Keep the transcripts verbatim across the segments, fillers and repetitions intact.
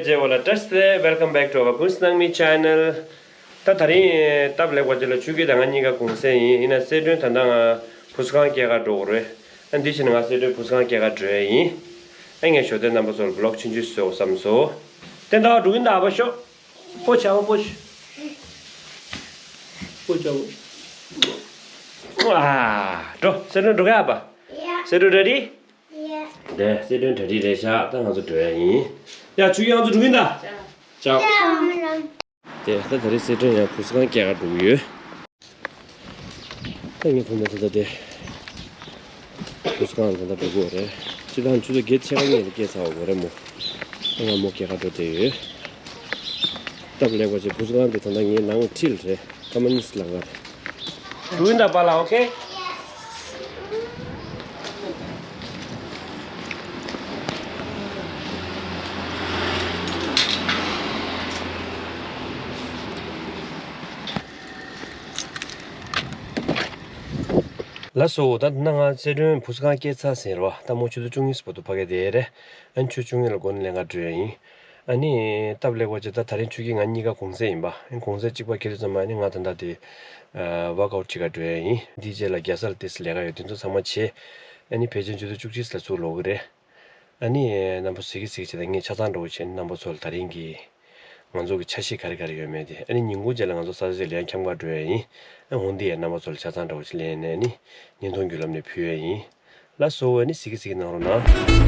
ཇེ་ཝ་ལ་བཀྲ་ཤིས་བདེ་ལེགས། Welcome back to our ཀུན་གཟིགས་ནང་མི་ཆེ་ནལ། ད་དེ་རིང་སྟབས་ལེགས་པ་ཅིག་ལ་ཆོས་སྐྱིད་དང་ང་གཉིས་ཀ་གུང་སེང་ཡིན། ཡིན་ན་སེ་སྒྲོན་ད་ལྟ་ང་བུ་གསོ་ཁང་སྐྱེལ་གར་འགྲོ་དགོས་རེད། ཨ་འདི་ཕྱིན་ང་སེ་སྒྲོན་བུ་གསོ་ཁང་སྐྱེལ་གར་འགྲོ་ཡ་ཡིན། ཨ་ངས་ཞོགས་ཏེ་རྣམ་པ་ཚོར་བི་ལོག་ཆུང་ཆུང་བཟོ་བསམ་སོང་། བསྟན་ཟླ་བ་འགྲོ་གིན་གདའ་བ་ཤོག་པོ་ཆ་བོ་པོ་ཆ། པོ་ཆ་བོ། ཨ་འགྲོ་སེ་སྒྲོན་འགྲོ་ག་ཡ་པ། ཡ། སེ་སྒྲོན་རེ་ཌི། ཡ། དེ་སེ་སྒྲོན་གྲ་སྒྲིག་རེད་ཤག་ད་ང་ཚོ་འགྲོ་ཡ་ཡིན། ཡ་ཆུ་ཡང་ཚོ་འགྲོ་གིན་གདའ། ཅའོ། ཅའོ། དེ་ད་ད་རེས་སེ་སྒྲོན་ཡང་བུ་གསོ་ཁང་སྐྱེལ་ག་འགྲོ་གི་ཡོད། ད་ངས་བུ་མོ་ད་ད་དེ་བུ་གསོ་ཁང་ད་ད་འགྲོ་དགོས་རེད། སྤྱི་བཏང་ཆུ་ཚོད་བརྒྱད་ཕྱེད་ཀ་ཉིན་ལ་སྐྱེལ་ཚར་བ་དགོས་རེད་མོ། ད་ང་མོ་སྐྱེལ་ག་འགྲོ་བསྡད་ཡོད། སྟབས་ལེགས་པ་ཅིག་བུ་གསོ་ཁང་དེ་ད་ལྟ་ངའི་ནང་འཁྲིས་རེད། སྐར་མ་གཉིས་ལ་ང་རེད། འགྲོ་གིན་གདའ་པཱ་ལགས། ཨོ་ཁེ། ལགས་སོ། ད་ད་ང་སེ་སྒྲོན་བུ་གསོ་ཁང་སྐྱེལ་ཚར་ཟིན་རེད་བ། ད་མོ་ཆུ་ཚོད་བཅུ་གཉིས་བར་དུ་ཕ་གི་བསྡད་རེད། ཨ་ནི་ཆུ་ཚོད་བཅུ་གཉིས་ལ་འགོ་ནས་ལས་ཀ་འགྲོ་ཡ་ཡིན། ཨ་ནི་སྟབས་ལེགས་པ་ཅིག་ད་ད་རིང་ཆུ་སྐྱིད་ང་གཉིས་ཀ་གུང་སེང་ཡིན་པ། ཨ་ནི་གུང་སེང་གཅིག་པ་ཁེལ་དུས་ཙམ་པ་ཨ་ནི་ང་ད་ལྟ་དེ་ཝོག་ཨའུཊ་བྱེད་ག་འགྲོ་ཡ་ཡིན། འདིའི་རྗེས་ལ་རྒྱལ་ས་ལ་ཏོག་ཙམ་ལས་ཀ་ཡོད། དེ་ཚོ་ཚང་མ་བྱས། ཨ་ནི་ཕལ་ཆེར་ཆུ་ཚོད་བཅུ་གཅིག་ལ་ཚུར་ལོག་གི་རེད། ཨ་ནི་རྣམ་པ་གཟིགས་གི་གཟིགས་བྱས་ད་ངས་ཆ་ཚང་འདྲ་བོ་བྱས་ནས་རྣམ་པ་ཚོ་ལ་ད་རིང་གི་ང་ཚོ་གི་འཆར་གཞི་ག་རེ་ག་རེ་ཡོད་མེད་དེ། ཨ་ནི་ཉིན་གུང་རྗེས་ལ་ང་ཚོ་ས་ཆ་ཅིག་ལ་ཡང་འཁྱམ་ག་འགྲོ་ཡ་ཡིན། ཨ་འོ་འདི་ཡང་རྣམ་པ་ཚོ་ལ་ཆ་ཚང་འདྲ་བོ་ཅིག་ལེན་ནས་ཨ་ནི་བརྙན་ཐུང་བརྒྱུད་ལམ་ནས་ཕུལ་ཡ་ཡིན། ལགས་སོ། ཨ་ནི་གཟིགས་གི་གཟིགས་གི་གནང་རོགས་གནང་།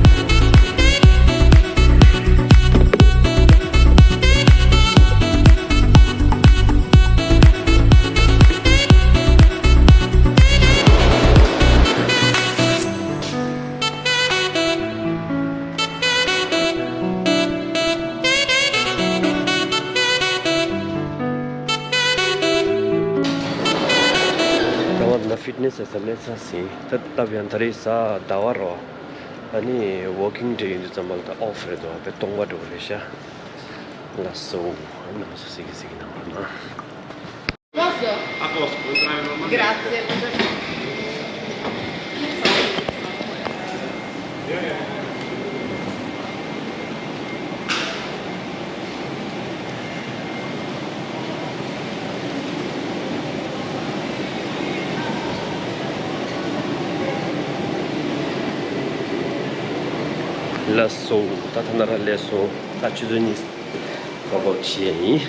ད་ང་ད་ཕིཊ་ནེ་སི་ཡ་ས་སླེབས་ཚར་ཟིན། ད་སྟབས་ཡག་ད་རེས་གཟའ་ཟླ་བ་རེད་བ། ཨ་ནི་ཝོག་ཀིང་ཌེ་ཡིན་དུས་ཙམ་པ་ལ་ད་ཨོཕ་རེད་འདུག་དཔེ་སྟོང་པ་འདྲ་བོ་རེད་ཤག་ལགས་སོ། ཨ་ནི་རྣམ་པ་ཚོ་གཟིགས་གི་གཟིགས་གི་གནང་རོགས་གནང་། Grazie. ལགས་སོ། ད་ད་ན་ར་ལས་སོ། ད་ཆུ་ཚོད་གཉིས་ཀ་བབ་བྱེད་ཡ་ཡིན།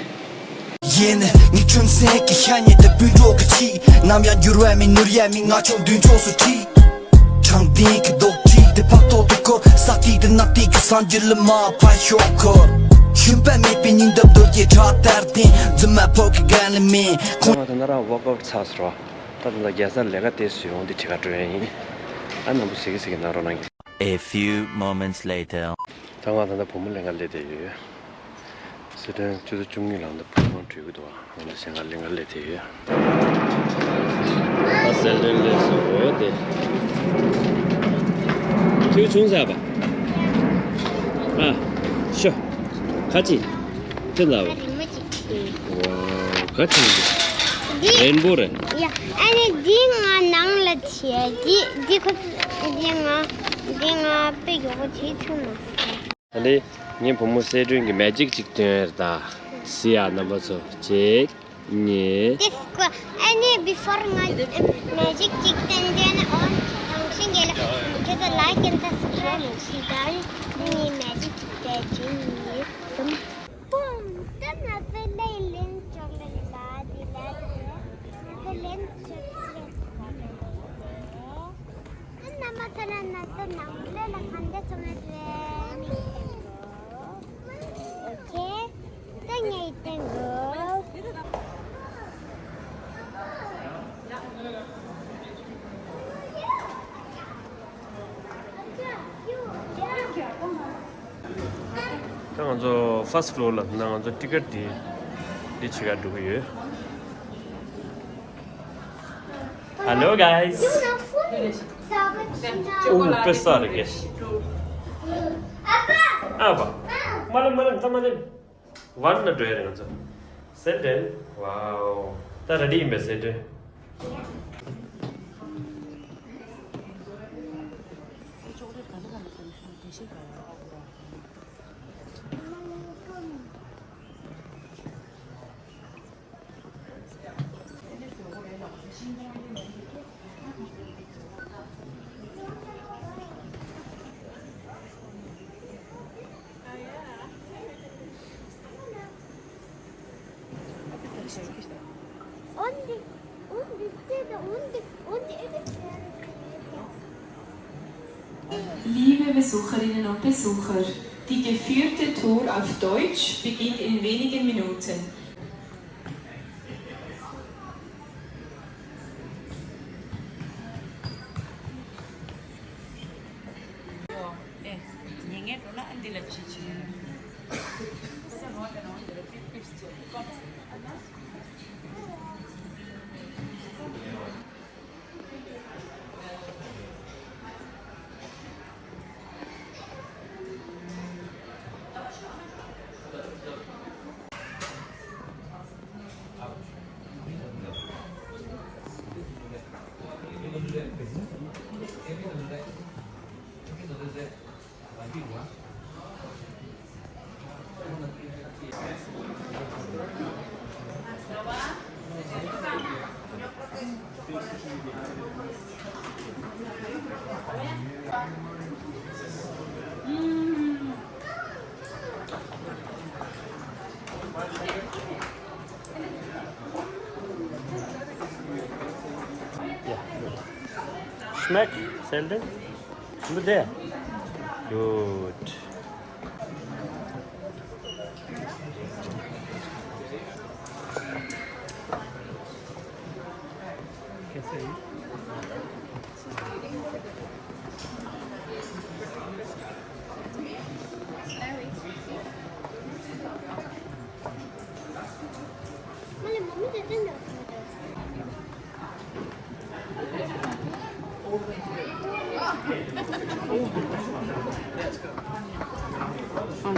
ཡིན། ངའི་ཁྱིམ་མཚེས་ཀྱི་ཤ་ཉེ་དེ་སྤུན་གྲོགས་ཀྱི་ཁྱི། ནམ་ཡང་འགྱུར་བ་མེད་ནོར་ཡ་མེད། ང་ཆུང་དུས་ཕྱོགས་སུ་ཁྲིད། དྲང་བདེན་གྱི་རྡོག་ཁྲེས་དེ་ཕག་ཐོག་ཏུ་འཁོར། ས་ཐིག་དེ་ནག་ཐིག་གི་སངས་རྒྱས་ལ་མ་ཕ་ཤོག་འཁོར། ཞུམ་པ་མེད་པའི་སྙིང་སྟོབས་རྡོ་རྗེ་བྲག་ལྟར་ལྡན། རྫུན་མ་ཕོ་གི་རྒན་ལ་མིན་ཁོང་། ད་ད་ན་ར་ཝོག་ཨའུཊ་ཚར་སོང་། ད་ད་ལྟ་རྒྱལ་སར་ལས་ཀ་ཏོག་ཙམ་ཡོང་དེ་བྱེད་ག་འགྲོ་ཡ་ཡིན། ཨ་རྣམ་པ་གཟིགས་གི་གཟིགས་གི་གནང་རོགས་གནང་། A few moments later. ད་ང་ད་ལྟ་བུ་མོ་ལེན་ག་སླེབས་བསྡད་ཡོད། སི་ཁྲོན་ཆུ་ཚོད་བཅུ་གཉིས་ལ་ད་བུ་མོ་འགྲོ་གི་འདུག་ང་ད་གཞན་ག་ལེན་ག་སླེབས་བསྡད་ཡོད། ད་སི་ཁྲོན་སླེབས་སོང་། འོ་དེ། ཁྱེའུ་ཆུང་ས་པ། ཨ། ཤོ། ཁ་ཅིག་ཁྱེད་ལ་བ། རི་མོ་ཅིག་བྲིས། ཝའོ། ག་ཅིག་འདི། རེན་བོ་རེད། ཡ། ཨ་ནི་འདི་ང་ནང་ལ་བྱས། འདི་འདི་ཁོ་འདི་ང་འདི་ང་དཔེ་མགྱོགས་པོ་བྱེད་ཐུབ་མ་སོང་། ཨ་ནི་ངའི་བུ་མོ་སི་ཁྲོན་གྱི་མེ་ཇིག་ཅིག་སྟོན་ཡ་རེད་ད། གཟིགས་ཡ་རྣམ་པ་ཚོ། གཅིག་གཉིས། དེ་སྐོར་ཨ་ནི་བི་ཕོར་ང་མེ་ཇིག་ཅིག་སྟོན་དོན་ཨོ། དང་ཤིང་གི་ལ་ཁྱེད་ཚོ་ལའིཀ་ཨེན་སབ་སི་ཀ་རའིབ་བྱེད་དང་། ངའི་མེ་ཇིག་ཅིག་སྟོན་གཅིག་གཉིས་གསུམ། བུམ། ད་ང་ཚོ་ལས་ལེན་ཆོག་ལེ་ལ་དེ་ལ་དེ། ང་ཚོ་ལེན་ཆོག་ལེ་ལ་དེ། ད་རྣམ་པ་ཚོ་ལ་ང་ཚོ་ནང་ལོགས་ལ་ག་འདྲ་བྱུང་ན་དྲན་ནི། ཨོ་ཁེ། ད་ངས་བསྟན་དགོས། ད་ང་ཚོ་ཕར་སི་ཕི་ལོར་ལ་ན་ང་ཚོ་ཊི་ཀེཊ་དེ་འདི་བྱེད་ག་འགྲོ་གི་ཡོད། Hello guys. ཨུ་དཔེ་ས་རེད་གེ། ཨ་པ། མ་ལ་མ་ལ་ད་མ་ལ། ཝན་ན་འགྲོ་ཡ་རེད་ང་ཚོ། སེ་ཁྲོན། ཝའོ། ད་རེ་ཌི་ཡིན་པས་སེ་ཁྲོན། Und, und, und, und, und, Liebe Besucherinnen und Besucher, die geführte Tour auf Deutsch beginnt in wenigen Minuten. Schmeckt, Selden? Gut.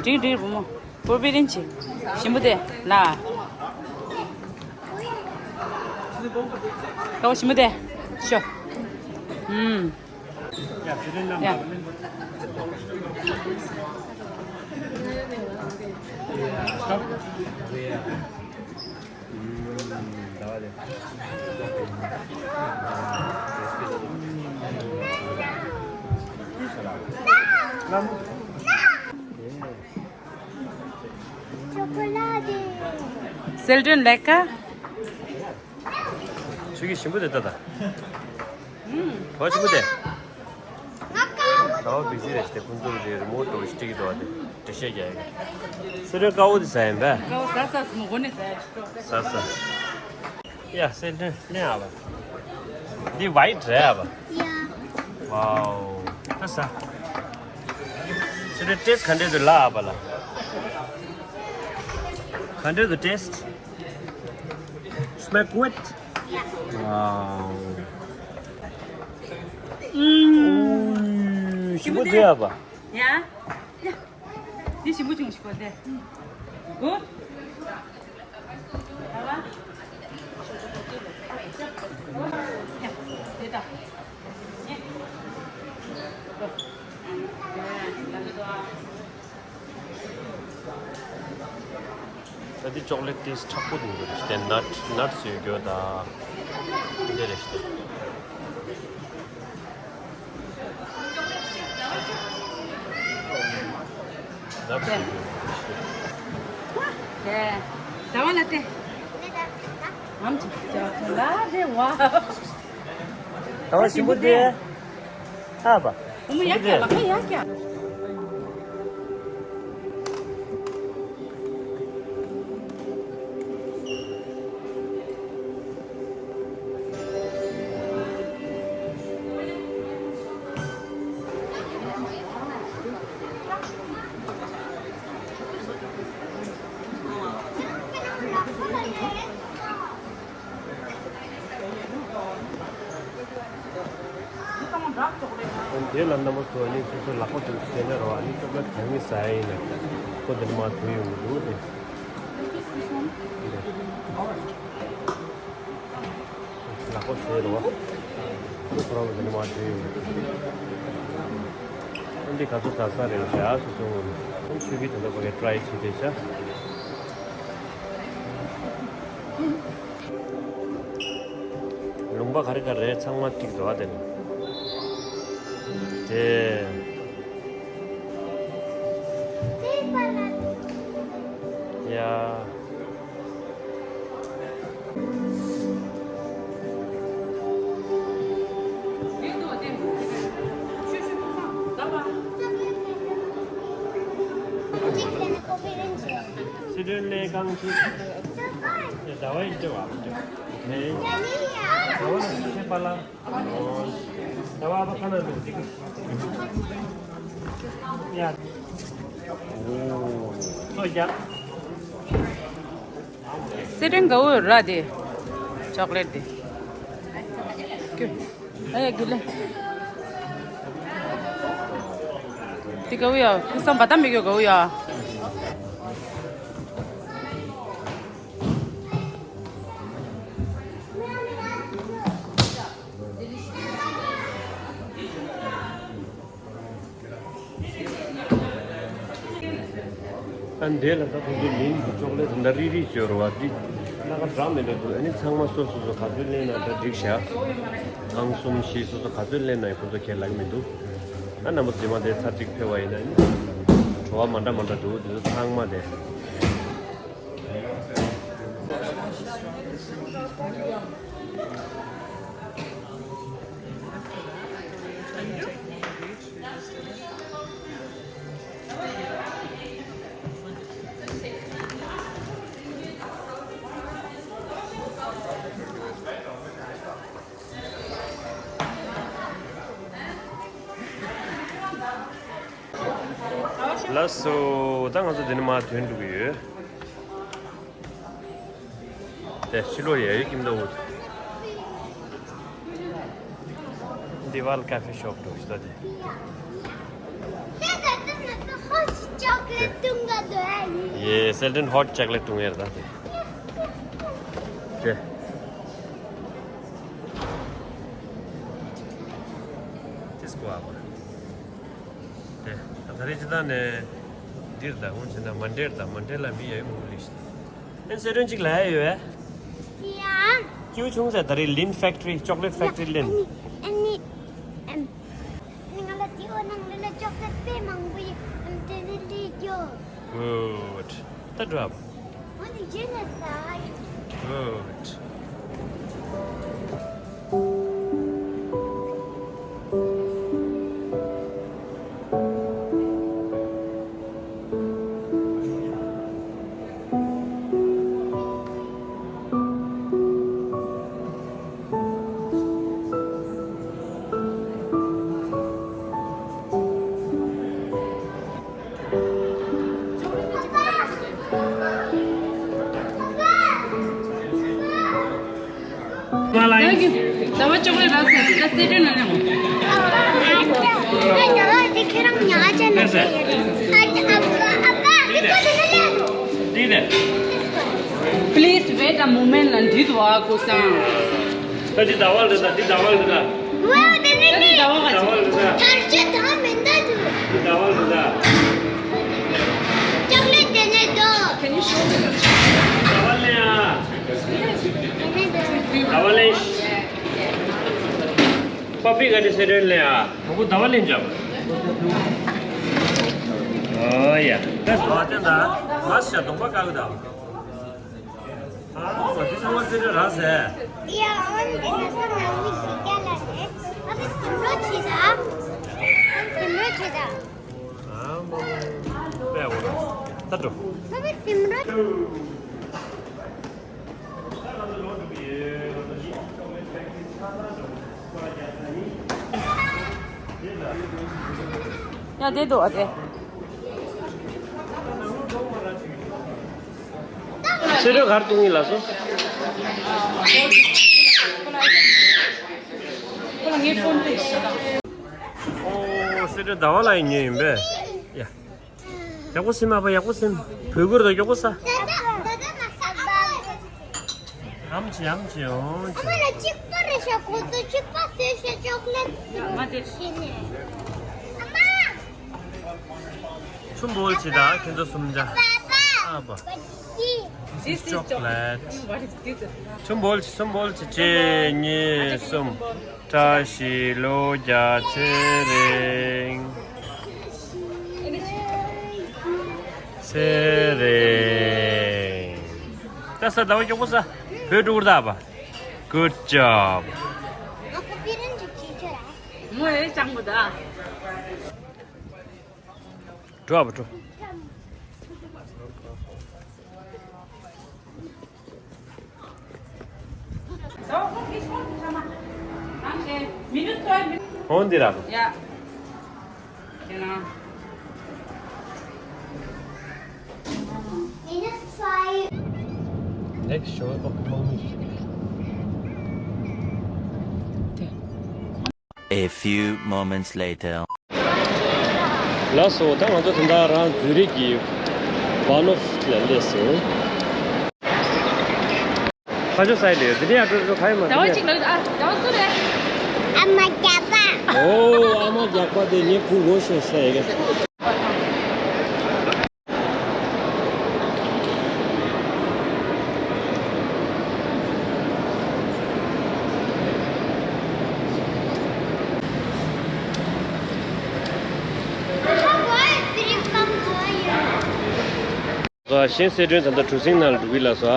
འགྲིག་འགྲིག་བུ་མོ། བུ་པི་རིན་ཆེ། ཞིམ་པོ་དེ་ལ། ཀའོ་ཞིམ་པོ་དེ། ཤོ། ཨུམ། ཡ། Selden, lecker? ཆུ་གི་ཞིམ་པོ་དེ་ལྟ་ད། ཨུམ། བ་ཆུ་པོ་དེ། ད་བ་བི་ཟི་རེད་ཤི་དེ། ཁོང་ཚོ་གི་རི་མོ་ཊི་འདྲ་བོ་ཞིག་སྤྲད་ཀྱི་འདུག་བ་དེ། འགྲེལ་བཤད་རྒྱག་ཡ་གི། སེ་ར་ཀའོ་དེ་ཟ་ཡིན་པས། ཀའོ་ཟ་ཟ་སི་མོ་གོ་ནས་ཟ་ཡ་ཞིག་ཟ་ཟ། ཡ་སེ་ལེན་ལེན་ཨ་བ། འདི་ཝའི་ཊི་རེད་ཨ་བ། ཡ། ཝའོ། ད་ཟ། སེ་ལེན་ཊེ་སི་ཊི་ག་འདྲས་འདུག་ལ་ཨ་བ་ལ། ག་འདྲས་འདུག་ཊེ་སི་ཊི། Schmeckt gut? Wow. ཞིམ་པོ་འདུག་ཡ་བ། ཡ། ཡ། འདི་ཞིམ་པོ་བྱུང་ཞིག་གོ་དེ། གོ། ཡ་བ། ཡ། དེ་ད། ཡ། གོ། ཡ། ད་འདི་ཅོག་ལེ་ཊི་ཊེ་སི་ཊི་མཁྲེགས་པོ་འདུག་རེད་ཤི་དེ། ནཊ་ནཊ་སི་ཡོད་རྒྱུ་ད། འདི་རེད་ཤི་དེ། ནཊ་སི་ཡོད་རྒྱུ་རེད་ཤི་དེ། དེ། ཟླ་བ་ལ་དེ། ཨམ་ཅིག་ཅག་ལ་དེ་ཝ། ཟླ་བ་ཞིམ་པོ་དེ། ཧ་བ། བུ་མོ་ཡར་བཀྱག་ལག་པ་ཡར་བཀྱག་དེ་ལ་རྣམ་པ་ཚོ་ནི་སོ་སོའི་ལག་པ་དེ་བྱས་ན་རོ། ཨ་ནི་སྐྱོབ་ལ་གང་ཡིན་ཟ་ཡ་ཡིན་ན་ཁོ་འདི་ནས་མར་ཐོན་ཡོང་གི་འདུག་དེ། ལག་པ་བཟས་རོ། ཁོ་རང་གི་འདི་ནས་མར་ཐོན་ཡོང་གི་འདུག་འདི་ག་ཚོད་ཟ་ས་རེད་བྱ་སོ་སོ་ངོ་ནས་ཆུ་གི་དེ་འདྲ་བ་གི་ཊི་རའི་བྱེད་དེ་བྱ། ལུང་པ་ག་རེ་ག་རེ་ཚང་མ་ཐིག་འདུག་ཨ་དེ་ནི། དེ། ཡ། ལས་གང་ཅི། ཟླ་བ་ཡིན་ཏེ་བ། ཟླ་བ་ལ་ཤེས་པ་ལ། ཟླ་བ་ཁ་ན་འདུག་ཅིག། ཡ། ཚོ་རྒྱ། སེ་ཏན་ག་བོ་ར་དེ། ཅོག་ལེ་ཊི་དེ། ཨ་ཡ་གི་ལེ། དེ་ག་བོ་ཡ། ཁུ་སང་བ་ཏམ་མི་གོ་ག་བོ་ཡ། ཨ་འདྲེ་ལ་ད་ཁོང་ཚོའི་ལིན་གྱི་ཅོག་ལེ་ཊི་འདྲ་རིལ་རིལ་ཅོ་རུ་བ་འདི་ལ་ཁ་འདྲ་མི་འདྲ་འདུག་ཨ་ནི་ཚང་མ་སོ་སོ་སོ་ག་ཚོད་ལེན་ན་འདྲ་འགྲིག་ཤག་ཨང་གསུམ་བཞི་སོ་སོ་ག་ཚོད་ལེན་ན་ཡང་ཁོང་ཚོ་ཁས་ལེན་གྱི་མི་འདུག་ཨ་རྣམ་པ་རྗེས་མ་དེ་ཚར་གཅིག་ཕེབས་པ་ཡིན་ན་ནི་བྲོ་བ་མ་འདྲ་མ་འདྲ་འདུག་འདི་ཚོ་ཚང་མ་དེ། ལགས་སོ། ད་ང་ཚོ་འདི་ནས་མར་ཐོན་འགྲོ་གི་ཡོད། དེ་ཕྱི་ལོགས་ཡ་ཡོད་ཀྱི་མི་འདུག་དེ་ཝལ་ཀ་ཕེ་ཤོབ་འགྲོ་ཞིག་ད་དེ། ཡེ་སེལ་ཏན་ཧོ་ཊི་ཅོག་ལེ་ཊི་བཏུང་ཡ་རེད་ད་དེ། དེ། ཅི་སྐོར་བ། དེ། ད་རེས་ཅི་ད་ནས་འདིར་ད་འོང་ཕྱིན་ན་མན་ཌེ་ད་མན་ཌེ་ལ་མི་ཡ་ཡོད་མུ་ལི་ཤི། ཨན་སེ་རོན་ཅིག་ལ་ཡ་ཡོད་ཨེ། ཡ། ཀྱུ་ཆུང་ཟེར་ད་རེས་ལིན་ཕེག་ཊི་རི་ཅོག་ལེ་ཊི་ཕེག་ཊི་རི་ལིན། ཨ་ནི་ཨ་ནི་ཨམ། ང་ལ་དེ་འོ་ནང་ལ་ཅོག་ལེ་ཊི་དཔེ་མང་པོ་ཡོད་ཨམ། དེ་ནི་ལས་རྒྱོ། Good. ད་འགྲོ་ཨ། འོ་ནི་རྗེས་ལ་ཟ། Good. ཟླ་བ་ཅོག་ལེ་ཊི་རག་སོང་། ད་སེ་ཏན་ན་ལེན། ཨ་ད་ཨ་ད་ཁྱེད་རང་ཉག་ཅན་ན་ཨ་ཨ་ཨ་ཨ་ཨ་ཨ་ཨ་ཨ་ཨ་ཨ་ཨ་ཨ་Please wait a moment ལ་འདི་དུ་བ་ཀུ་སང་། ད་འདི་ཟླ་བ་རེད་ད། འདི་ཟླ་བ་རེད་ད། ཝའོ་དེ་ནི་ད་འདི་ཟླ་བ་ག་ཟླ་བ་རེད་ད། ཐར་ཅེ་ད་མེ་མདའ་དུ། འདི་ཟླ་བ་རེད་ད། ཅོག་ལེ་ཊི་དེ་ནས་དོ། Can you show me? ཟླ་བ་ལེན་ཨ། དེ་ནས་དོ། ཟླ་བ་ལེན། པ་པི་ག་དེ་སེ་ཏན་ལེན་ཨ། ཨོ་ཁོ་ཟླ་བ་ལེན་ཅམ། ཨོ་ཡ། ད་ཟླ་བ་དེ་ད་ང་ཤ་གདོང་པ་དཀར་གི་ད། ཨ་ཁོ་འདི་ཚང་མ་སེ་ཏན་རག་ཟེར། ཡ་ཨོན་དེ་ན་ས་ནང་མི་ཞིག་རྒྱ་ལ་རེད། ཨ་ཁོ་སིམ་རོ་བྱེད་ད། སིམ་རོ་བྱེད་ད། ཨ་མ་པའི་འོ་ད་འགྲོ། ཨ་ཁོ་སིམ་རོ། ཡ་དེ་འདུག་ཨ་དེ། སེ་ཏན་གར་གཏོང་ཡིན་ལ་སོ། ཁོ་ལ་ངའི་ཕོན་དེ། ཨོ་སེ་ཏན་ཟླ་བ་ལ་ཡིན་ཉེ་ཡིན་པས། ཡ། ཡག་པོ་སེམས་ཨ་ཕ་ཡག་པོ་སེམས། བོད་གུར་དང་ཡག་པོ་ས། ཨམ་ཆི་ཨམ་ཆི་ཨོ་ཆི། ཨ་ལ་གཅིག་པ་རེད་ཤག་ཁོ་ཚོ་གཅིག་པ་བཟོས་ཤག་ཅོག་ལེ་ཊི་ཡིན་ནས། ཨ་མ། ཆུ་འབོལ་ཆི་ད་ཁྱེད་ཚོ་གསུམ་ཆ། ཨ་ཕ། This is chocolate. What is this? ཆུ་འབོལ་ཆི་ཆུ་འབོལ་ཆི་གཅིག་གཉིས་གསུམ། བཀྲ་ཤིས་ལོ་བརྒྱ་ཚེ་རིང་། ཚེ་རིང་། ད་ས་ཟླ་བ་མགྱོགས་པོ་ས། བོད་འགྲོ་གི་རེད་ད་པ། Good job. ངོ་ཨེ་ཅང་པོ་ད། འགྲོ་ཨ་པ་འགྲོ། Danke. Minus zwei. Minus. འོ་འདི་ར། Ja. Genau. Minus zwei. Next show, okay, Mami. A few moments later. ལགས་སོ། ད་ང་ཚོ་དེ་འདྲ་རང་ཛུ་རིག་གི་བྷ་ནོབ་ལ་སླེབས་སོང་། ཁ་ཤོ་སའི་ལེ་དེ་ནས་ཡར་འགྲོ་འགྲོ་ག་ཡོད་མ་ཟད་ཟླ་བ་གཅིག་ལ་ཨ་ཟླ་བ་སུ་རེད། ཨ་མ་རྒྱགས་པ། ཨོ་ཨ་མ་རྒྱགས་པ་དེ་ངའི་བུ་ངོ་ཤེས་ཤེས་ཡ་གི། གཞན་སེ་སྒྲོན་ད་ལྟ་གྲུ་གཟིངས་ནང་ལ་འགྲོ་གི་ལགས་སོ།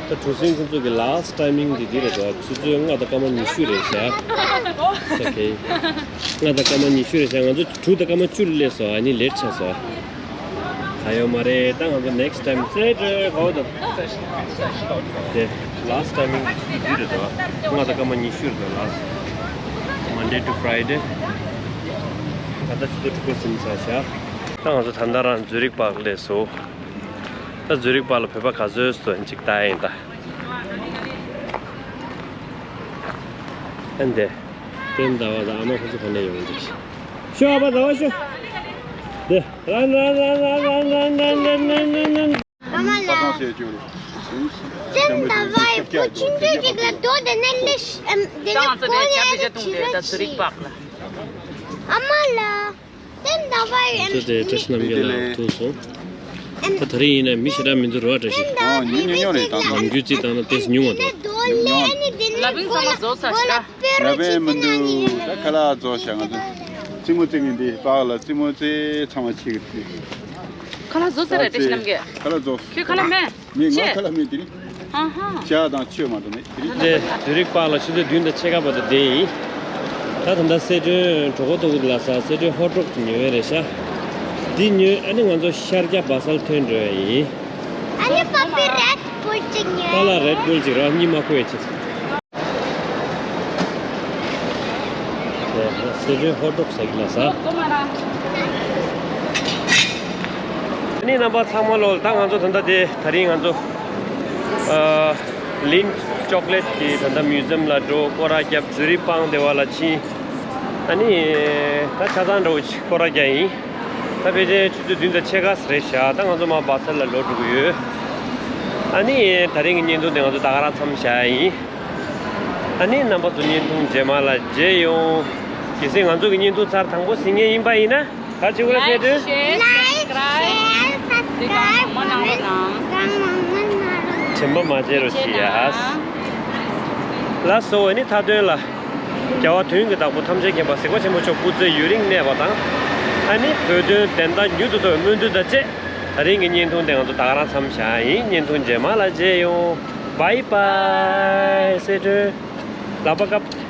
ད་གྲུ་གཟིངས་ཁོང་ཚོ་གི་last timing འདི་འདི་རེད་དོ། ཆུ་ཚོད་ལྔ་དང་སྐར་མ་ཉི་ཤུ་རེད་ཤག་ཨོ་ཁེ། ལྔ་དང་སྐར་མ་ཉི་ཤུ་རེད་ཤག་ང་ཚོ་དྲུག་དང་སྐར་མ་བཅུ་ལ་སླེབས་སོང་། ཨ་ནི་ལེཊ་ཆགས་སོང་། ད་ཡོད་མ་རེད། ད་ང་ཚོ་next time སེ་སྒྲོན་གོ་དང་། དེ་last timing འདི་རེད་དོ། ལྔ་དང་སྐར་མ་ཉི་ཤུ་རེད་དོ། last Monday to Friday། ད་ལྟ་ཆུ་ཚོད་དྲུག་པ་ཟིན་ཚར་ཤག་ད་ང་ཚོ་ད་ལྟ་རང་ཛུ་རིག་པཱག་སླེབས་སོང་། ད་ཛུ་རིག་པཱག་ལ་བོད་པ་ག་ཚོད་ཡོད་ཅིག་ལྟ་ཡིན་ད། ཨ་འདི། བསྟན་ཟླ་བ་དང་ཨ་མ་ཁོ་ཚོ་ག་ནས་ཡོང་འདུག་ཤོ་ཨ་ཕ་ཟླ་བ་ཤོ། འདི། རན་རན། ཨ་མ་ལགས། བསྟན་ཟླ་བ་ཡི་བུ་ཆུང་ཆུང་ཅིག་ལ་རྡོ་དེ་ནས་སླེབས་ཤི་ཨམ་དེ་ནས་ད་ཁོ་ལ་ཡ་ལ་ཁྱེར་རོགས་བྱེད། ཨ་མ་ལགས། བསྟན་ཟླ་བ་ཡི་ང་ཚོ་དེ་བཀྲ་ཤིས་རྣམ་རྒྱལ་ལགས་ཐུག་སོང་། ད་ད་རེས་ཡིན་ན་མི་ཞེ་དྲག་མི་འདུག་རོ། བཀྲ་ཤིས། ཨ་ཉུང་ཉུང་ཉུང་རེད་ད། ནམ་རྒྱུན་རྩིས་བཏང་ན་ཏོག་ཙམ་ཉུང་བ་འདུག་ཉུང་ཉུང་། ལ་བིང་ཚང་མ་བཟོ་ཚར་ཤག་ལ་བིང་མི་འདུག་ད་ཁ་ལག་བཟོ་ཤག་ང་ཚོ་རྩེད་མོ་རྩེ་གི་འདི་པཱག་ལ་རྩེད་མོ་རྩེ་ཚང་མ་ཕྱི་གི་རྩེ། ཁ་ལག་བཟོ་ཚར་རེད། བཀྲ་ཤིས་རྣམ་རྒྱལ། ཁ་ལག་བཟོ། ཁྱོད་ཁ་ལག་མེད། མི་ང་ཆེ། ཁ་ལག་མི་དེ་རིང་ཨ་ཧ། ཇ་དང་ཆོས་མ་གཏོགས་མེད་དེ་རིང་། དེ་ཛུ་རིག་པཱག་ལ་ཆུ་ཚོད་བདུན་དང་ཕྱེད་ཀ་བར་དུ་བསྡད་ཡིན། ད་ད་ལྟ་སེ་སྒྲོན་གྲོགས་པོ་ཐུག་གི་འདུག་ལགས་སོ། སེ་སྒྲོན་ཧོཊ་རོག་ཅིག་ཉོ་ཡས་རེད་ཤག་འདི་ཉོས་ཨ་ནི་ང་ཚོ་ཤར་རྒྱག་བ་སལ་ཐོན་འགྲོ་ཡས་ཡིན། ཨ་ནི་པ་པི་རེད་བུལ་ཅིག་ཉོས། ཏཱ་ལ་རེད་བུལ་ཅིག་ར་གཉིད་མ་ཁུག་ཡས་ཅིག་དེ་སེ་སྒྲོན་ཧོཊ་རོག་ཟེར་གི་ལགས་སོ། ཨ་ནི་རྣམ་པ་ཚང་མ་ལོ། ད་ང་ཚོ་ད་ལྟ་དེ་ད་རིང་ང་ཚོ་ཨ་ལིན་ཅོག་ལེཊ་གི་ད་ལྟ་མིའུ་ཛི་ཡམ་ལ་འགྲོ། སྐོར་ར་བརྒྱབ། ཛུ་རིག་པཱག་དེ་བ་ལ་ཕྱིན། ཨ་ནི་ད་ཆ་ཚང་འདྲ་བོ་ཅིག་སྐོར་ར་རྒྱག་ཡིན། ད་ཕལ་ཆེར་ཆུ་ཚོད་བདུན་དང་ཕྱེད་ཀ་རེད་ཤག་ད་ང་ཚོ་མར་བ་སལ་ལ་ལོག་འགྲོ་གི་ཡོད། ཨ་ནི་ད་རིང་གི་བརྙན་ཐུང་དེ་ང་ཚོ་ད་ག་རང་མཚམས་བཞག་ཡིན། ཨ་ནི་རྣམ་པ་ཚོ་བརྙན་ཐུང་རྗེས་མ་ལ་མཇལ་ཡོང་། གལ་སྲིད་ང་ཚོ་གི་བརྙན་ཐུང་ཚར་དང་པོ་གཟིགས་མཁན་ཡིན་པ་ཡིན་ན་ག་བྱེད་དགོས་རེད་ཟེར་དུས། Like, share, subscribe, comment དྲན་པ་མ་བརྗེད་རོགས་བྱེད་ཡ། ལགས་སོ། ཨ་ནི་མཐའ་དོན་ལ། རྒྱལ་བ་དོན་གྱི་བདག་པོ་ཐམས་ཅད་མཁྱེན་པ་གཟིགས་པ་ཆེན་པོ་མཆོག་སྐུ་ཚེ་ཡུན་རིང་གནས་པ་དང་། ཨ་ནི་བོད་དོན་བདེན་མཐའ་མྱུར་དུ་ཐོབ་པའི་སྨོན་འདུན་དང་བཅས། ད་རིང་གི་བརྙན་ཐུང་དེ་ང་ཚོ་ད་ག་རང་མཚམས་བཞག་ཡིན། བརྙན་ཐུང་རྗེས་མ་ལ་མཇལ་ཡོང་། བཱའི་བཱའི། སེ་སྒྲོན། ལག་པ་བཀབ།